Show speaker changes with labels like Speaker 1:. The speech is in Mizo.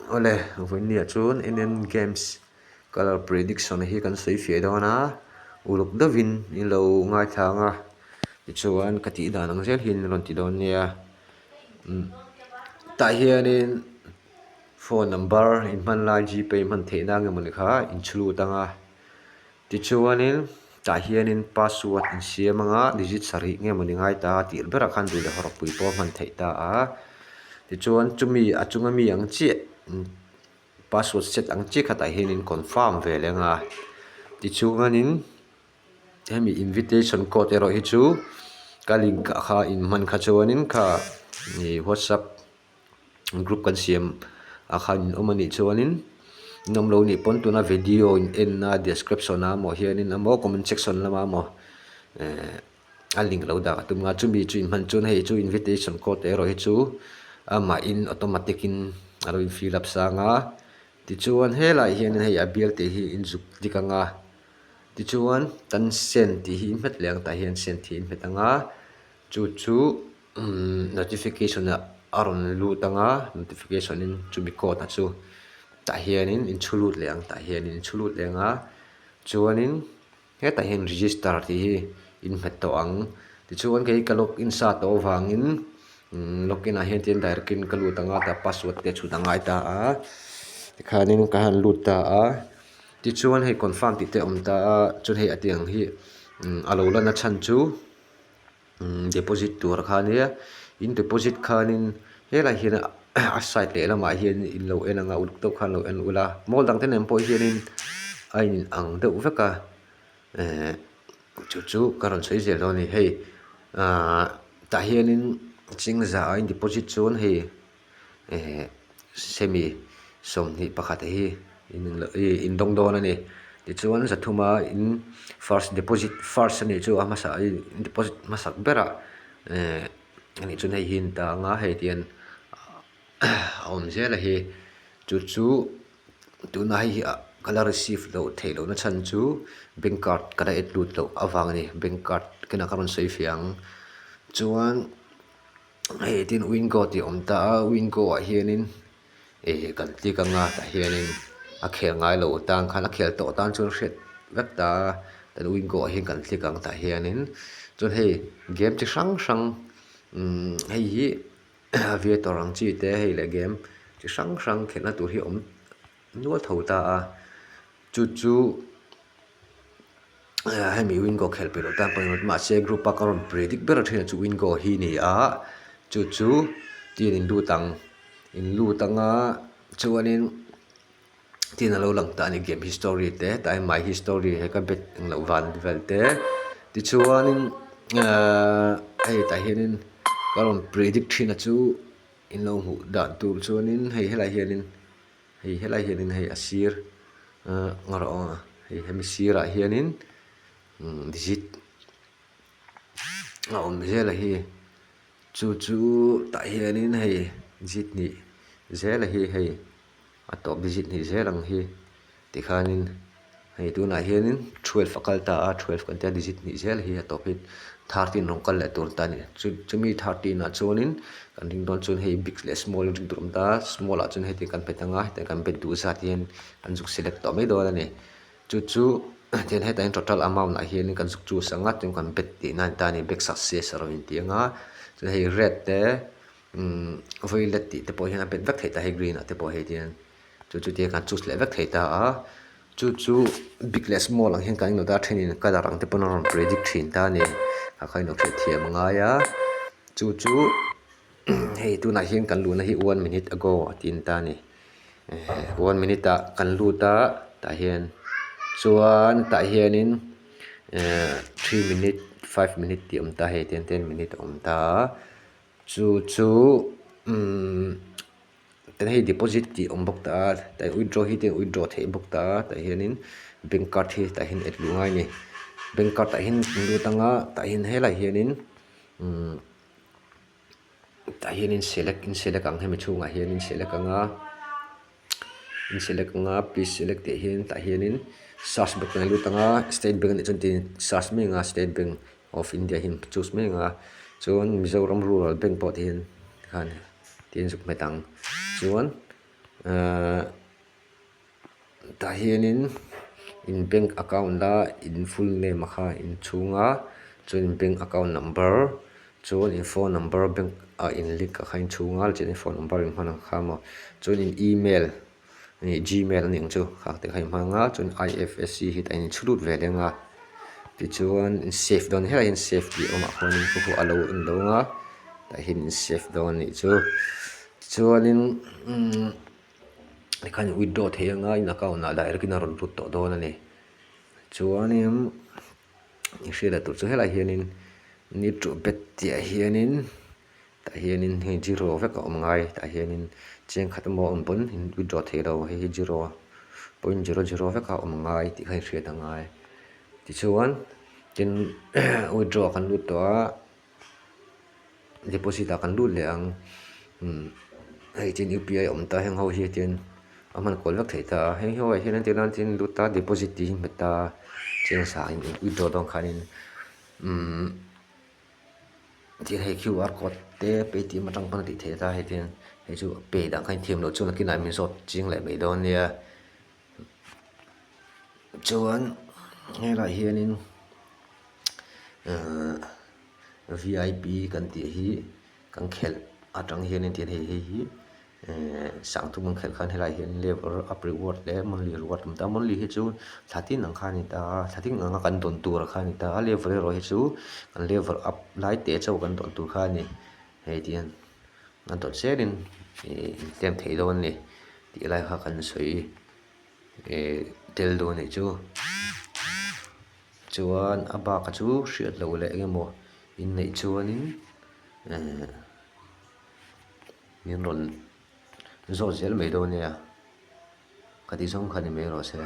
Speaker 1: Awle, vawiinniah chuan NN Games Colour Prediction hi kan sawi fiah dawn a, uluk deuhin in lo ngaithla ang a, tichuan ka tih dan ang zel hian in rawn ti dawn nia. Tah hianin phone number in hman lai gpay hman theih na nge mawni kha in chhu lut ang a. Tichuanin tah hianin password an siam anga digit sarih nge mawni ngai ta a tirh berah khan duh leh hawrawppui pawh a hman theih ta a. Tichuan chumi a chunga mi ang chiah password set ang chiah kha tah hianin confirm ve leh anga. Tichuanin hemi invitation code erawh hi chu ka link ah kha in hman kha chuanin kha ih whatsapp. Group kan siam ah khan in awm a nih chuanin in awm lo nih pawn tuna video in en na description ah emaw hianin emaw comment section lamah emaw eh a link lo dah ka tum a chumi chu in hman chuan hei chu invitation code erawh hi chu amahin automatic in a lo in fill up sang a tichuan helaiah hianin hei a bial tih hi in zuk dik ang a tichuan kan send tih hi in hmet leh ang tah hian send tih hi in hmet ang a chu chu. Notification ah a rawn lut ang a notification in chumi code a chu tah hianin in chhu lut leh ang tah hianin in chhu lut leh ang a chuanin hetah hian register tih hi in hmet tawh ang tichuan kei ka log in sa tawh avangin log in ah hian tin direct in ka lut ang a tah password te chhut a ngai ta a tikhanin ka han lut ta a tichuan hei confirm tih te a awm ta a chuan hei a tiang hi a lo lan na chhan chu. Deposit tur kha ania in deposit khanin helaiah hian a side lehlamah hian in lo en ang a uluk deuh khan lo en ula mall dang te nen pawh hianin a in ang deuh vek a ehh chu chu ka rawn sawi zel dawn a ni hei ahh tah hianin chingza a in deposit chuan hei. Ehh semi 21 hi in dawng dawn a ni tichuan zathuma in first deposit first a nih chu a hmasa in deposit hmasak berah ehh a nih chuan hei hi an ta ang a hei tihian a awm zel a hi chu chu tunah hei hi ka la receive loh theih loh na chhan chu bank card ka la add lut loh avang a ni bank card kenah ka rawn sawi fiah ang chuan. Hei tin wingo tih a awm ta a wingo ah hianin ih kan click anga tah hianin a khel ngai lo tan khan a khel tawh tan chuan hriat vek ta a tan wingo ah hian kan click ang tah hianin chuan hei game chi hrang hrang umm hei hi aviator ang chi te hei leh game chi hrang hrang khelhna tur hi a awm nual tho ta a chu chu. Hemi wingo khelh peih loh tan pawh ni mahse group a ka rawn predict ber a thin chu wingo hi a ni a chu chu tin in lut ang in lut ang a chuanin tin a lo lang ta a ni game history te tah hian my history he ka bet eng loh van vel te tichuanin ahh hei tah hianin ka rawn predict thin a chu in lo hmuh dan tur chuanin hei helaiah hianin. Hei helai hianin hei a sir ahh ngarawh aw hei hemi sirah hianin umm digit a awm zel a hi chu chu tah hianin hei digit hnih zel a hi hei a tawp digit hnih zel ang hi tikhanin Hei tunah hianin 12 a kal ta a, 12 kan tia digit hnih zel hi a tawp hi 13 rawn kal leh tur ta a ni. Chu chumi 13 ah chuanin kan ring dawn chuan hei big leh small ring tur a awm ta a, small ah chuan heti kan bet ang a, hetiang kan bet duh zat hian kan zuk select tawh mai dawn a ni. Chu chu tihian hetah hian total amount ah hianin kan zuk choose ang a, chuan kan bet tihna a ni ta a ni, big success a rawn inti ang a, chuan hei red te umm violet tih te pawh hian a bet vek theih ta hei green ah te pawh hei tihian. Chu chu tia kan choose leh vek thei ta a, chu chu big leh small ang hian kan inawt a, a thenin colour ang te pawn a rawn predict thin ta a ni, a kha inawt theih thiam a ngai a, chu chu hei tunah hian kan luhna hi one minute ago a ti ta a ni, one minute ah kan lut a tah hian chuan tah hianin ehh three minute five minute tih a awm ta a hei ten ten minute a awm ta a, chu chu umm. Tin hei deposit tih a awm bawk ta a tah withdraw hi te withdraw theih bawk ta a tah hianin bank card hi tah hian add luh ngai a ni bank card ah hian kan lut ang a tah hian helaiah hianin umm tah hianin select in select ang hemi chhungah hianin select ang a in select ang a please select tih hian tah hianin search bawk kan lut ang a state bank anih chuan tin search mai ang a state bank of India hi choose mai ang a chuan Mizoram rural bank pawh ti hian tikhan. Tin zuk hmet ang chuan Ahh tah hianin in bank account a in full name a kha in chhung a chuan in bank account number chuan in phone number bank ah in link a kha in chhung a chuan in phone number in hman ang kha maw chuan in email ih gmail a ni ang chu kha te kha in hmang a chuan I_F_S_C hi tah hian in chhu lut ve leng a tichuan in save dawn helaiah hian save tih a awm ah khuanin khu khu a lo en lo ang a tah hian in save dawn a nih chu tichuanin umm tikhan in withdraw thei anga in account ah direct in a rawn lut tawh dawn a ni chuanin in hriat leh tur chu helaiah hianin nitro bet tih ah hianin. Tah hianin hei zero vek a awm ngai tah hianin cheng khat emaw a awm pawn in withdraw theih lo hei hi zero point zero zero vek a awm ngai tih kha in hriat a ngai tichuan tin withdraw ah kan lut tawh a deposit ah kan lut leh ang umm hei tin U P I a awm ta heng ho hi tin a hman kual vek theih ta a heng ho ah hian entir nan tin lut ta deposit tih hi hmet ta cheng sa in withdraw dawn khanin umm. Thil hei QR code te paytm atang pawn a tih theih a hei tin hei chu pay dan kha inthiam loh chuan nakinah min zawt ching leh mai dawn nia chuan helaiah hianin ahh V I P kan tih hi kan khelh atang hianin tin hei hei hi. Ehh sangthum an khelh khan helaiah hian level up reward leh monthly reward awm ta a monthly hi chu thla tin ang kha a ni ta a thla tin anga kan dawn tur kha a ni ta a level erawh hi chu kan level up lai teh chauh kan dawn tur kha a ni hei ti hian a dawt zelin ih intlem thei dawn a ni tih lai kha kan sawi ih tel dawn a nih chu chuan a bak chu hriat loh leh eng emaw inneih chuanin ehh. Min rawn zawt zel mai dawn nia, ka tih zawng kha ni mai rawh se.